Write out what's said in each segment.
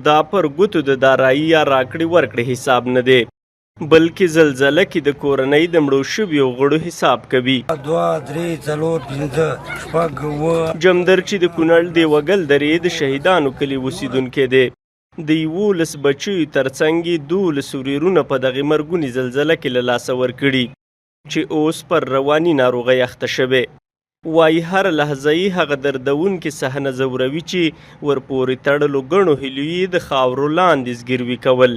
دا پر ګوتو د دارایي یا راکړې ورکړې حساب نه دی، بلکې زلزله کې د کورنۍ د مړو شویو غړو حساب کوي. 2، 3، 4، 5، 6، 7. جمدر چې د کونړ دیوګل درې د شهیدانو کلي اوسېدونکی دی، د 11 بچیو ترڅنګ یې 12 ورېرونه په دغې مرګونې زلزله کې له لاسه ورکړي چې اوس پر رواني ناروغۍ اخته شوی. وایي هره لحظه یې هغه دردونکې صحنه ځوروي چې ورپورې تړلو ګڼو هیلو یې د خاورو لاندې زګیروي کول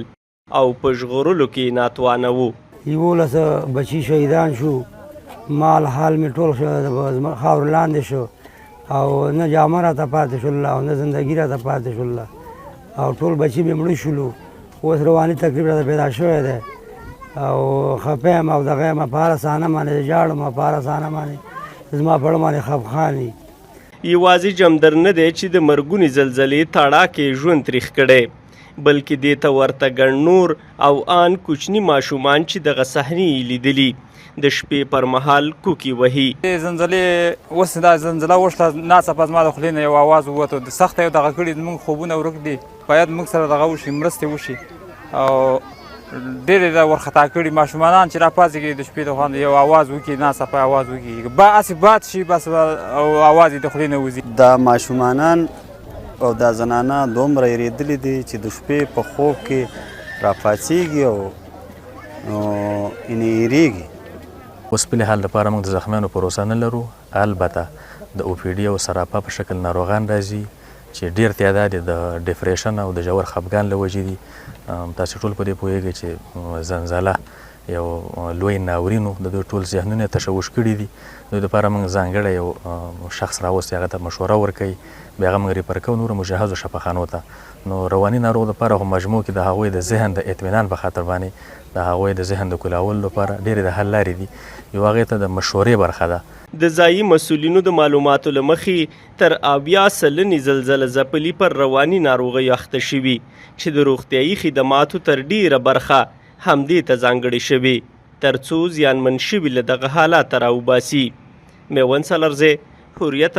او په ژغورلو کې ناتوانه وو. 11 بچي شهیدان شو، مال حال مې ټول خاورو لاندې شو او نه جامه راته پاتې شوله او نه زندګي راته پاتې شوله او ټول بچي مې مړه شولو. اوس رواني تکلیف راته پیدا شوی دی او خفه یم او دغه یم، په هره صحنه باندې ژاړم، په هره صحنه باندې زما په اړه باندې خفخان وي. یوازې جمدر نه دی چې د مرګونې زلزلې تاړاک یې ژوند تریخ کړی، بلکې دې ته ورته ګڼ نور او آن کوچني ماشومان چې دغه صحنې یې لیدلي د شپې پر مهال کوکې وهي. زلزلې اوس دا زلزله وشله، ناڅاپه زما د خولې نه یو اواز ووتو، د سخته یو دغه کړي، زموږ خوبونه ورک دي، باید موږ سره دغه وشي، مرستې وشي. او ډېر یې دا ورخطا کړي ماشومانان چې راپاڅېږي د شپې د خوا یو اواز وکړي، ناڅاپه اواز وکړي، هسې باد شي بس او اواز یې د خولې نه وځي. دا ماشومانان او دا زنانه دومره یېرېدلي دي چې د شپې په خوب کې راپاڅېږي او یعنې یېرېږي. اوس په حال لپاره موږ د زخمیانو پروسه نه لرو، البته د او پي ډي او سراپا په شکل ناروغان راځي چې ډېر تعداد یې د ډیپریشن او د ژور خفګان له وجې دي. تاسې ټول په دې پوهېږئ چې زلزله یو لوی ناورین و، د دوی ټول ذهنونه یې تشوش کړي دي. دوی دپاره موږ ځانګړی یو شخص راوستی، هغه ته مشوره ورکوي، بیا هغه موږ ریفر کوو نورو مجهزو شفاخانو ته. نو رواني ناروغ دپاره خو مجموع کې د هغوی د ذهن د اطمینان په خاطر باندې د هغوی د ذهن د کولاولو لپاره ډېرې د حل لارې دي، یو هغې ته د مشورې برخه ده. د ځایي مسؤلینو د معلوماتو له مخې تر 70% زلزله ځپلي پر رواني ناروغیو اخته شوي چې د روغتیایي خدماتو تر ډېره برخه همدې ته ځانګړې شوې ترڅو زیانمن شوي له دغه حالاته راوباسي. میوند سالارزی، حریت.